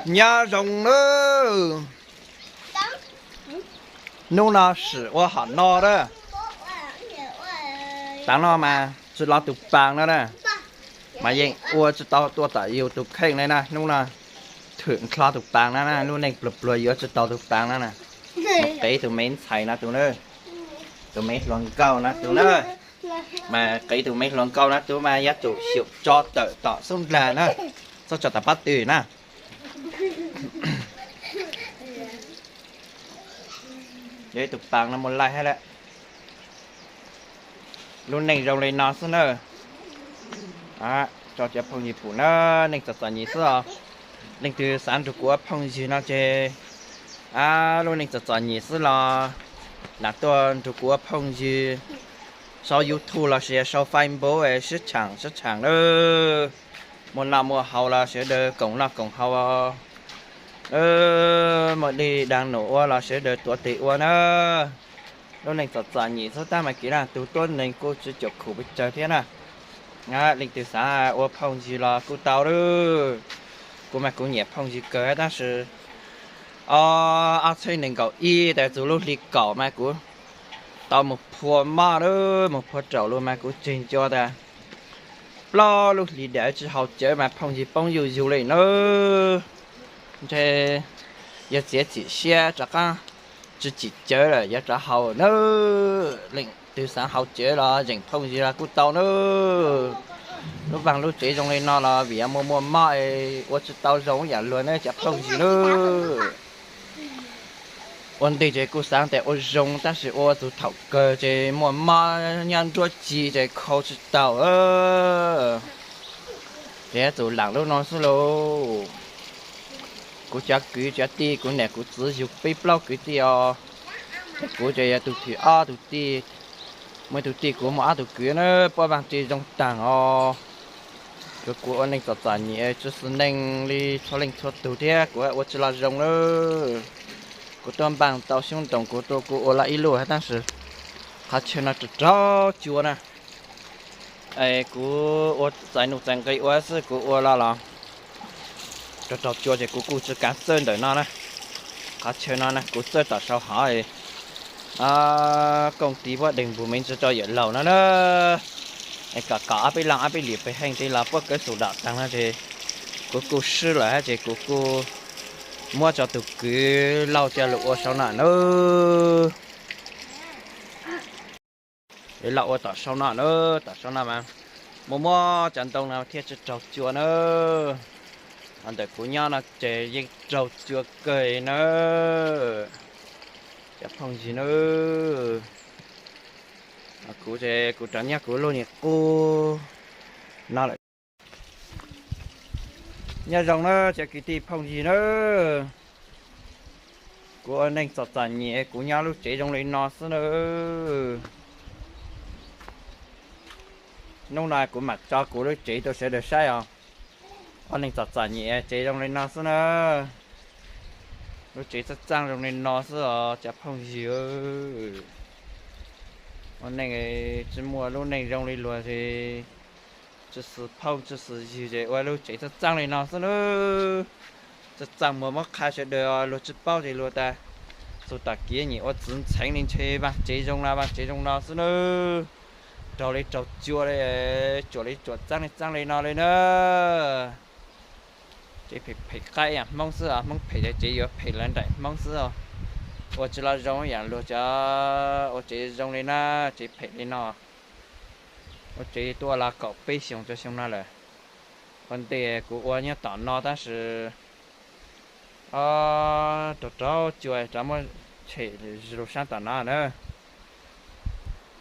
Nyob zoo nawb. Hnub no sim ua hom no na. Tav no mas tsis los tus paas no na, mas yeej ua tsis tau tuaj tom yus tus kheej li na. Hnub no thwm nrho tus paas no na, lub neej pluag pluag yuav tsis tau tus paas no na. Mus qiv tus me ntxhais no tus na, tus me hluas nkauj no tus na. Mas qiv tus me hluas nkauj no tus mas yuav tsum xyaum tso tawm tom xub ntiag na, txhob tso tom pob tw na. Yog ib tug paas no mus laij hab lawm. Lub neej zoo li no xwb na. Tso cov phooj ywg pum na, neej txom txom nyem xwb os. Leej twg xav nrug kuv ua phooj ywg no ces, a, lub neej txom txom nyem xwb los lam tuaj nrug kuv ua phooj ywg. Sau YouTube los sis sau Facebook sib tshaam sib tshaam na. Muaj noj muaj haus los sawv daws koom noj koom haus. Muaj dej daj num ua los sawv daws tuav tes ua na. Lub neej txom txom nyem xwb tab mas kev leej tug tuab neeg kuj tsis caum khum pes tsawg thiab na. Leej twg xav ua phooj ywg los kuj tau lawm. Kuv mas kuv nyiam phooj ywg kawg tab sis ob txhiab nees nkaum ib tas txug lub hli kaum mas kuv tau mus phua mob lawm, mus phua raum lug mas kuv tseg ncua tas plaub lub hli dam tsis haus cawv mas phooj ywg poob yuj yug li na. Ntshe yog txiav txim siab rov qab tsis cim cawv lawm yuav rov haus na. Leej twg xav haus cawv los zeem phooj ywg los kuj tau na. Lub vaaj lub tsev zoo li no los vim yog muaj muaj mob ua tsis tau zoo yam luag na cov phooj ywg na. Ua ntej ces kuj xav tias ua zoo tab sis ua txug thaum kawg ces muaj mob nyob nruab ci ces khau tsis tau. Ces yuav tsum laam lub no xwb lauj. Kuv cov kwv cov tij, kuv niam kuv txiv yug peb plaub kwv tij os. Kuv ces yog tug thim ob tug tij. Muaj ib tug tij kuv muaj ob tug kwv na, puab vaaj tse zoo taag os. Kuv, kuv ua neej txom txom nyem tsi xis neej li txhua leej txhua tug thiab kuv ua tsi los zoo lawm. Kuv tuaj npaaj tau xyoob ntoos kuv tuaj kuv ua lug ib lub hab tab sis qhov chaw no raug raug cua na. Kuv ua txais nuj txais nqi ua xwb kuv ua los los raug raug cua ces kuv kuj tsi kav txawj ntawm no na. Qhov chaw no na kuv txawj tom sau hov kooj tiv puab deeg npug me ntsis rau yawm laug no na. Kom kom ob peb laaj ob peb liam pes heej tig los puab kawv xum dom taag no ces kuv kuj swb lawm hab ces kuv kuj muab tso tug kwv laug coj lug ua sau no na. Laug ua tom sau no na, tom sau no mas muaj muab cov ntoo no thiaj tsi raug cua na. Ho ntawm kuv nyob no ces yeej raug cua kawg na. Cov phooj ywg na, kuv ces kuv rov nyob kuv lub niag qub no lawm. Nyob zoo na cov kwv tij phooj ywg na. Kuv ua neej txom txom nyem kuv nyob lub tsev zoo li no xwb na. Hnub no kuv mam tso kuv lub tsev rau sawv daws saib os. Ua neej txom txom nyem tsev zoo li no xwb na. Lub tsev txaj txaaj zoo li no xwb os cov phooj ywg. Ua neej tsi muaj lub neej zoo li luag ces tsi xwm phooj tsi xwm ywg ces ua lub tsev txaj txaaj li no xwb na. Txaj txaaj muag muab qha sawv daws luag tsi paub ces luag tas txug tom kiv nyiam ua txiv ntxheev li ntshe vaaj tsev zoo no vaaj tsev zoo no xwb na. Raug li raug cua li, tsuam li tsuam txaaj li txaaj li no li na. Tsev phem phem qaib yam Hmoob xwb os, Hmoob phem ces tsev yuav phem lawv nraim Hmoob xwb os. Ua tsi los zoo yam luag cov ua tsev zoo li na, tsev phem li no. Ua tsev tuaj los kaum peb xyoos rau xyoo no lawm. Ua ntej kuv ua nyob tom no tab sis raug raug cua rov muab tshem lug sab tom no na.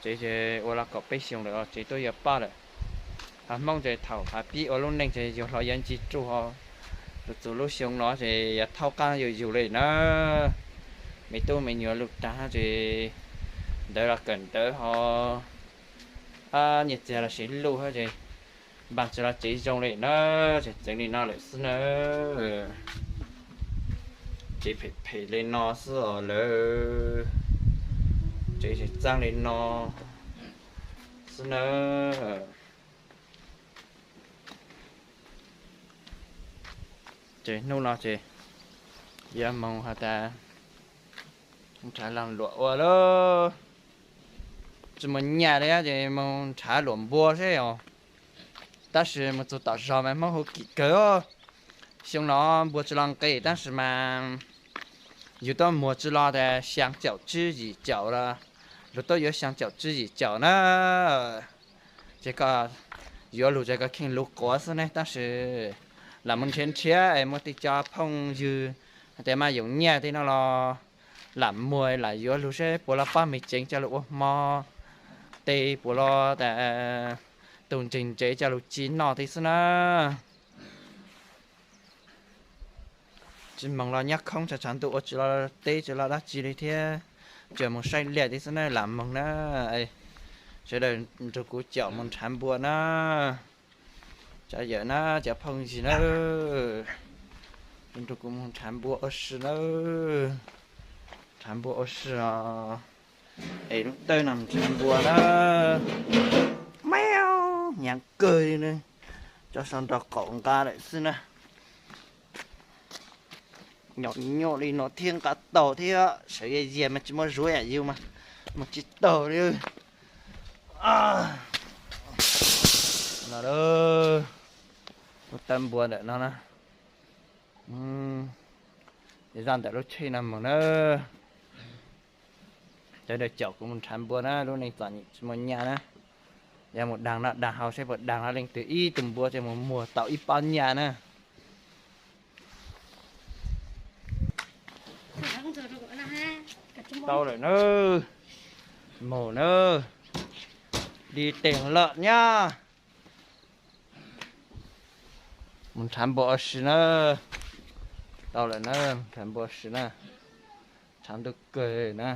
Tsev ces ua los kaum peb xyoos lawm, tsev tuaj yuav poj lawm. Hmoob ces thaum hav pib ua lub neej ces yug hlo yuav ncig ruaj, txug lub xyoo no ces yuav thaub qaab yuav yug li na. Me tub me nyuam luj taag ces ntawd los kawm ntawv ho, nyiaj txiag los siv luj ces npaaj tsi los tsev zoo li na, tseem txeev li no lawm xwb na. Tsev phem phem li no xwb os lawv, tsev tseem txaaj li no xwb na. Ces hnub no ces yuav moog has tas nrhav laag luam ua lauj. Tsi muaj nyaj li ces moog nrhav luam npua seb os. Tab sis moog txug tom zog mas Hmoob hu kim kawg. Xyoo no npua tsi lo nqi tab sis mas yug tuab muag tsi lo tas xyaa caum tsib yim caum los, lug tuab yuav xyaa caum tsib yim caum na. Ces koj yuav lug ces koj kheej lug quav xwb ne, tab sis lam moog nrhiav nrhiav es muaj tej cov phooj ywg hais tias mas yoov nyaj tej no los lam muag lam yuav lug seb puas los pab me ceev coj lug ua hmo, tej puas los tas tug ntseeg ntsev coj lug ci noj tej xwb na. Tsi moog los nyob khoob tshav tshav ntuj ua tsi lo teb tsi lo dab tsi li thiab. Tsuas moog saib liaj tej xwb na, lam moog na. Sawv daws nrug kuv caum moog nrhav npua na. Cov yawm na, cov phooj ywg na, nrug kuv moog nrhav npua ua si na. Nrhav npua ua si os. Es lub tawb no nrhav npua na. Maiv, hnyav kawg li na. Cov sau nrog qaum nqa lawm xwb na. Nyuaj nyuaj li no thiab nqa tau thiab, sawv yav yag mas tsi muaj zuav yam yug mas mus tsis taug li. No, lub tawb npua ntawm no na. Ces zaj ntawm lub tsheb no mus na. Sawv daws caum kuv mus nrhav npua na, lub neej txom nyem tsis muaj nyaj na. Yog mus daag noj daag haus seb puas daag no leej twg ib tug npua ces mus muag tau ib pob nyaj na. Tau lawm na, mus na, li teeg lawm nyab. Mus nrhav npua ua si na. Tau lawm na, nrhav npua ua si na. Tshav ntuj kawg na.